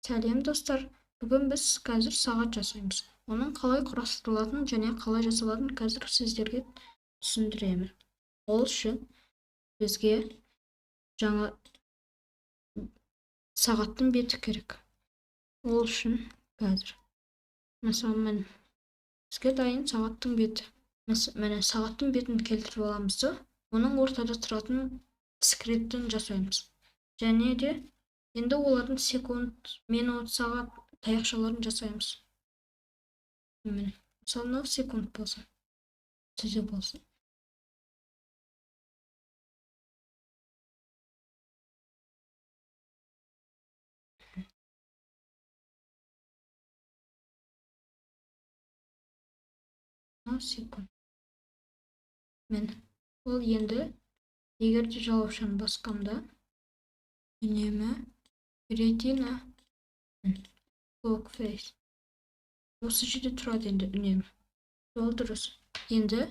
Сәлем, достар! Бүгін біз қазір сағат жасаймыз. Оның қалай құрастырылатынын және қалай жасалатынын қазір сіздерге түсіндіремін. Ол үшін бізге жаңа сағаттың беті керек. Ол үшін қазір мысалы, міне, бізге дайын сағаттың беті. Міне, сағаттың бетін келтіріп аламыз да, оның ортада тұратын скриптін жасаймыз. Және де енді олардың секунд, минут, сағат таяқшаларын жасаймыз. Міне, мысалы, мынау секунд болсын, түзу болсын. Мынау секунд. Міне, ол енді егер де жалаушаны басқанда үнемі перейти на clock face. Осы жерде тұрады енді үнемі. Ол дұрыс. Енді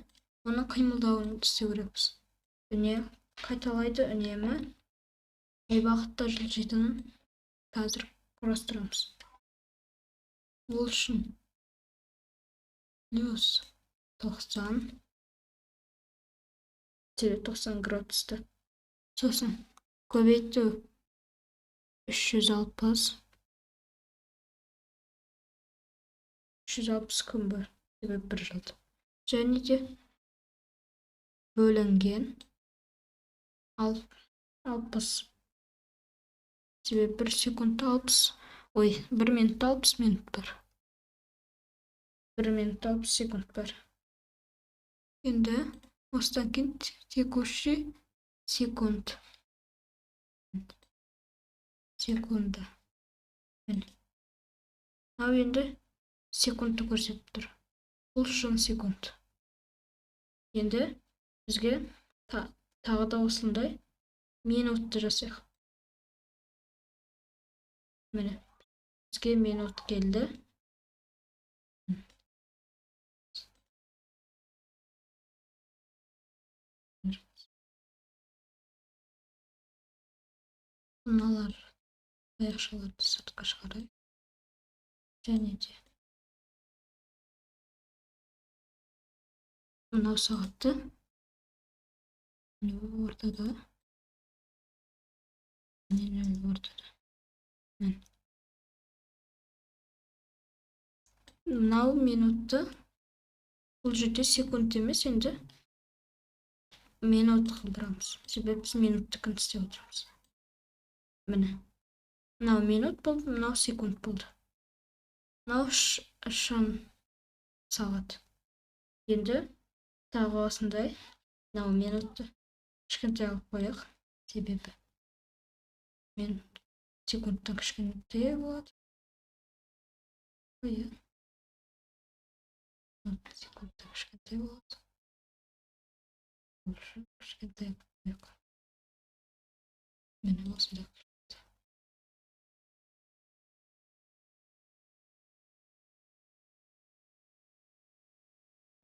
оның қимылдауын істеу керекпіз. Үне қайталайды үнемі. Қай бағытта жылжитынын қазір құрастырамыз. Ол үшін плюс 90, 90 градусты. Сосын көбейту 360, 360 күн бар, себебі бір жылда. Және де бөлінген 60, себебі бір секундта 60, ой, бір минутта 60 минут бар. 1 минутта 60 секунд бар. Енді осыдан кейін текущий секунд. Секунда. Міне. Мынау енді секундты көрсетіп тұр. Бұл шын секунд. Енді бізге тағы да осындай минутты жасайық. Міне, бізге минут келді. Мыналар аяқшаларды сыртқа шығарайық. Және де мынау сағатты ортада, міне, ортада. Мынау минутты бұл жерде секунд емес, енді минут қылдырамыз. Себебі біз минуттікін істеп отырмыз. Міне, мынау минут болды, мынау секунд болды. Мынау шын сағат. Енді тағы осындай мынау минутты кішкентай қылып қояйық, себебі мен секундтан кішкентай болады. Иә. Секундтан кішкентай болады. Кішкентай қояйық. Міне, осындай.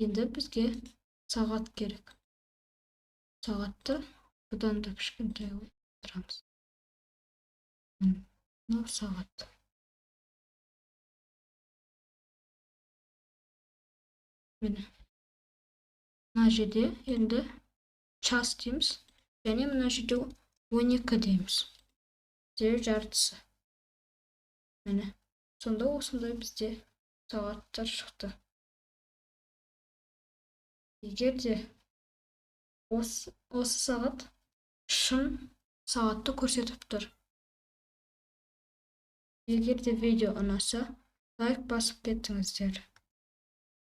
Енді бізге сағат керек. Сағатты бұдан да кішкентай қылдырамыз. Мынау сағат. Міне. Мына жерде енді час дейміз. Және мына жерде 12 дейміз. Себебі жартысы. Міне. Сонда осындай бізде сағаттар шықты. Егер де осы сағат шын сағатты көрсетіп тұр. Егер де видео ұнаса, лайк басып кетіңіздер.